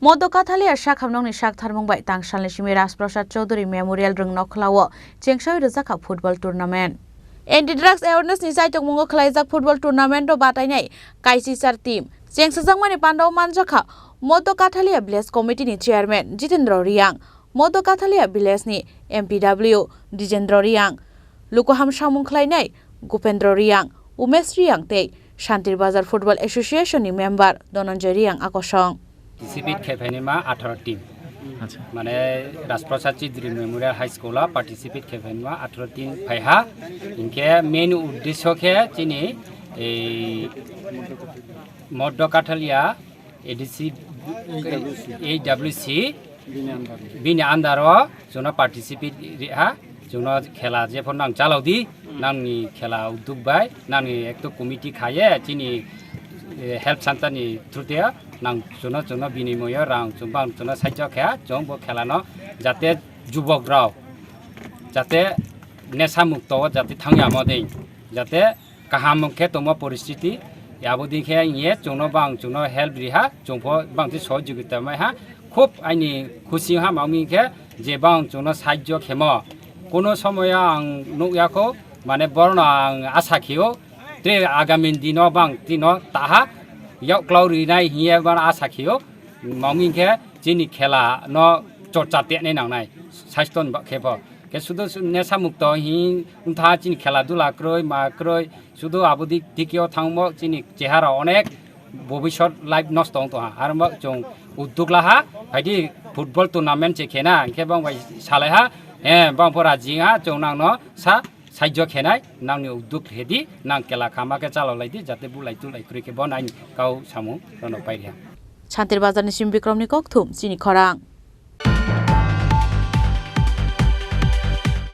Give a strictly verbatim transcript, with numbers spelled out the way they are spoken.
Modo Kathalia sakhamnokni saktharmung bai tangsalni simi Rajprasad Chaudhury Memorial Rwngnokhlao chengsaui rwjakha football tournament. Anti Drugs Awareness ni chaitokmungo khwlaijak football tournament o batainai kaisichar team. Chengsajakmani pandao manjakha Modo Kathalia Village Committee ni Chairman Jitendra Reang, Modo Kathalia Village ni M P W Dijendra Reang, lukuham samung khlainai Gupendra Reang, Umesh Reang tei Shantir Bazar Football Association ni member Dhananjay Reang akosong. Participate khe phainima atharo team. Acha. Mane Rajprasad Chaudhury Memorial High School o participate khe phainima atharo team phaiha. Hinkhe main uddesho khe chini ei Modo Kathalia A D C, A W C, bini under o chwngno participate riha, chwngno khela jephor nang chalao di, nangni khela uduk bai, nangni ekto committee khaye, chini, eh, health center ni through te nang chwngno, chwngno binimoyo rang chwng bang chwngno sahajyo kha, chwng bo khela no jate jubok rok jate nesa mukto o jate thangya mo dei, jate kaham khe tongma poristiti, abo dei khe ang ye chwngno bang chwngno help riha, chwngpho bang tei sohojogita maiha, khub aini khusi ha mami khe je bang chwngno sahajyo khemo. Kono somoyo ang nukya kho, mane borno ang asa khio, tre agami dino bang tino taha, yauklau rinai hiye bang asa khio, mami khe chini khela no chorcha tenai nangnai, saisto ni ba khe bo. Khe sudu su-, nesa mukto hi wngtha chini khela dula kwrwi ma kwrwi, sudu abo dik dikio thangmo chini chehara onek bobisot life nosto wng tongha. Armo chwng udduk laha, phaidi football tournament che khena, hinkhe bang bai salaiha, eh, bang pho raji wngha, chwng nangno sa sahajyo khenai, nangni udduk hedi, nang kela khama khe chalok lai di, jate bulai tulai kwrwi khe bo nang kau samung rono pairiha. Shantir Bazar ni sim Bikrom ni kokthum chini khorang.